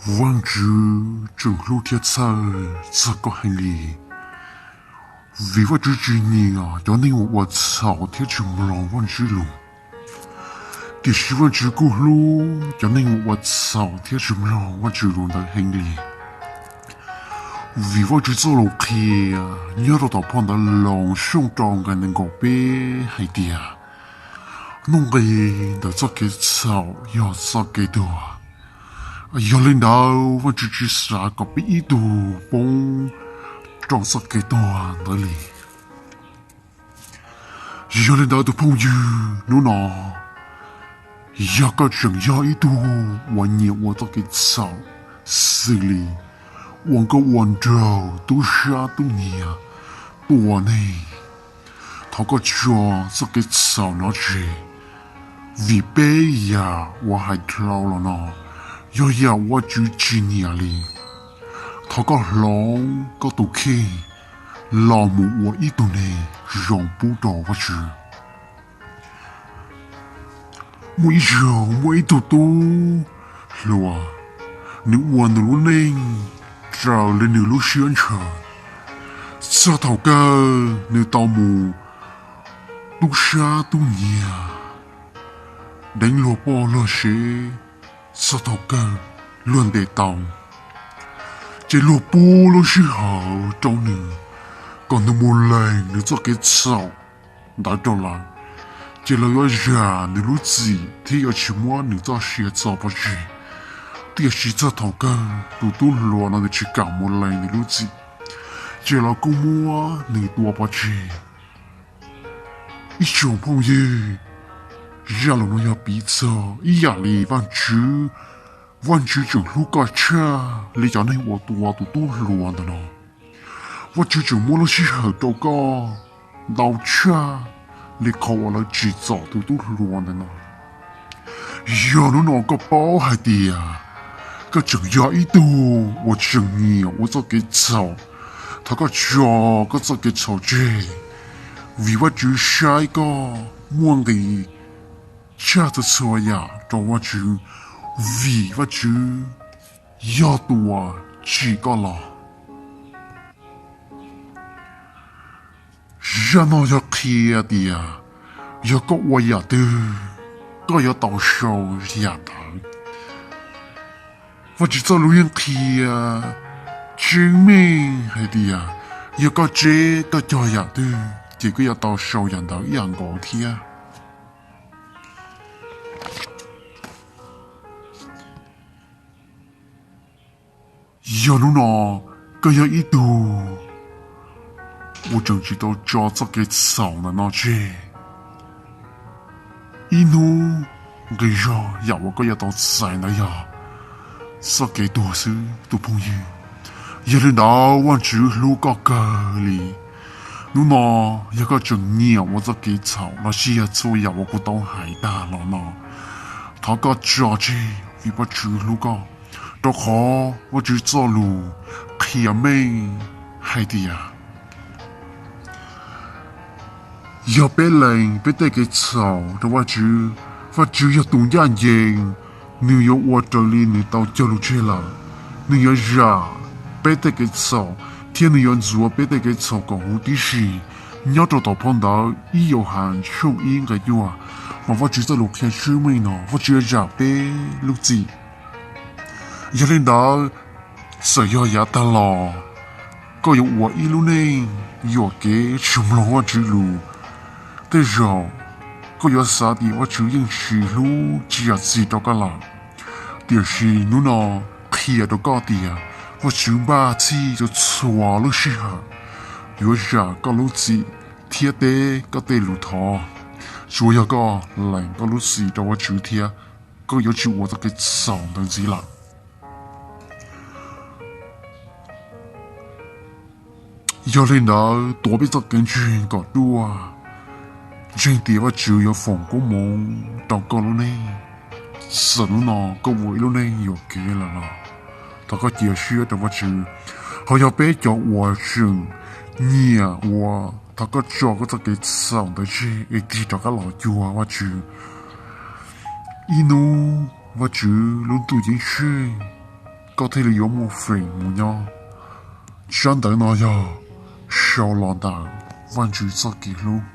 Vajtswv tseem hlub thiab txhawj txog koj heev li, vim Vajtswv tsis nyiam cov neeg uas ua txhaum thiab tsis mloog Vajtswv lus. Tiam sis Vajtswv kuj hlub cov neeg uas ua txhaum thiab tsis mloog Vajtswv lus ntawd heev li, vim Vajtswv txoj lus qhia nyob rau tom phau ntawv Loos tshooj rau nqe nees nkaum peb hais tias, nuj nqis ntawm txoj kev txhaum yog txoj kev tuag. Yog li ntawd, Vajtswv tsis xav kom peb ib tug poob rau txoj kev tuag ntawd li. Yog li ntawd, tus phooj ywg, hnub no yog koj tseem yog ib tug uas nyiam ua txoj kev txhaum xws li ua nkauj ua nraug, tub sab tub nyiag, tua neeg, thov koj tso txoj kev txhaum no tseg, vim peb yam uas hais dhau los no yog yam uas Vajtswv tsis nyiam li. Thov koj hloov koj tus kheej los mus ua ib tug neeg zoo pub rau Vajtswv. Muaj ib zaug muaj ib tug tub hluas, nws ua nws lub neej raws li nws lub siab ntshaw. Txog thaum kawg nws tau mus tub sab tub nyiag, deev luag poj luag sev, txog thaum kawg luag ntes tau, ces luag pub lub sij hawm rau nws kom nws mus lees nws txoj kev txhaum ntawd rau lawv, ces lawv yuav zam nws lub txim thiab yuav tsis muab nws txoj sia txo pov tseg. Tiam sis txog thaum kawg tus tub hluas no nws tsis kam mus lees nws lub txim, ces lawv kuj muab nws tua pov tseg. Ib tsoom phooj ywg, zaj lus no yog piv txog ib yam li Vajtswv, Vajtswv tseem hlub koj tshaj li cov neeg uas tua tus tub hluas ntawm no. Vajtswv tseem muab lub sij hawm rau koj ntau tshaj li qhov uas lawv tsim txom tus tub hluas ntawm no. Yog hnub no koj paub hais tias koj tseem yog ib tug uas tseem nyiam ua txoj kev txhaum, thov koj tso koj txoj kev txhaum tseg, vim Vajtswv saib koj muaj nqis tshaj txhua txhua yam rau Vajtswv, vim Vajtswv yog tus uas tsim koj los. Zaj no yog qhia tias yog koj ua yam twg, koj yuav tau sau yam ntawd. Vajtswv txoj lus yeej qhia tseeb meej hais tias yog koj tseb koj cog yam twg ces koj yuav tau sau yam ntawd ib yam nkaus thiab. Yog hnub no koj yog ib tug uas tseem tsis tau tso txoj kev txhaum ntawm no tseg, ib hnub nqi zog yam uas koj yuav tau txais ntawd yog txoj kev tuag xwb tus phooj ywg. Yog li ntawd Vajtswv hlub koj kawg li. Hnub no yog koj tseem nyiam ua txoj kev txhaum los sis yog txhua yam uas kuv tau hais tag los no, thov koj tso tseg vim Vajtswv hlub koj, rau qhov Vajtswv txoj lus qhia meej hais tias yog peb lees peb tej kev txhaum rau Vajtswv, Vajtswv yog tus ncaj ncees, nws yuav ua raws li nws tau cog lus tseg lawm. Nws yuav zam peb tej kev txhaum thiab nws yuav ntxuav peb tej kev txhaum kom huv tib si. Nyob rau tom phau ntawv ib Yauhas tshooj ib nqe cuaj, mas Vajtswv txoj lus qhia tseeb meej no Vajtswv yuav zam peb lub txim. Yog li ntawd, txawm yog yav tag los koj yuav ua ib lub neej yuam kev tsis mloog Vajtswv lus, tej zaum koj yuav xav tias Vajtswv yeej tsis hlub tsis zam txim rau koj lawm. Tiam sis hnub no qhia rau koj tias Vajtswv npaj txhij rau txhua lub sij hawm yuav zam koj lub txim thiab teb koj tej lus thov. Tsuas yog koj lees koj lub txim rau Vajtswv thiab koj yuav tsis ua txoj kev txhaum ntawd ntxiv lawm. Yog li ntawd tuav peb txoj kev ntseeg kom ruaj, ntseeg tias Vajtswv yuav foom koob hmoov rau koj lub neej. Txawm hnub no koj ua ib lub neej yuam kev lawm los thov koj cia siab rau Vajtswv. Ho yog peb cov uas tseem nyiam ua, thov koj tso koj txoj kev txhaum ntawd tseg es tig rov qab los cuag Vajtswv. Ib hnub Vajtswv lub ntuj ceeb tsheej koj thiaj li yuav muaj feem mus nyob. Tsab ntawv no yog sau los ntawm Vajtswv txoj kev hlub.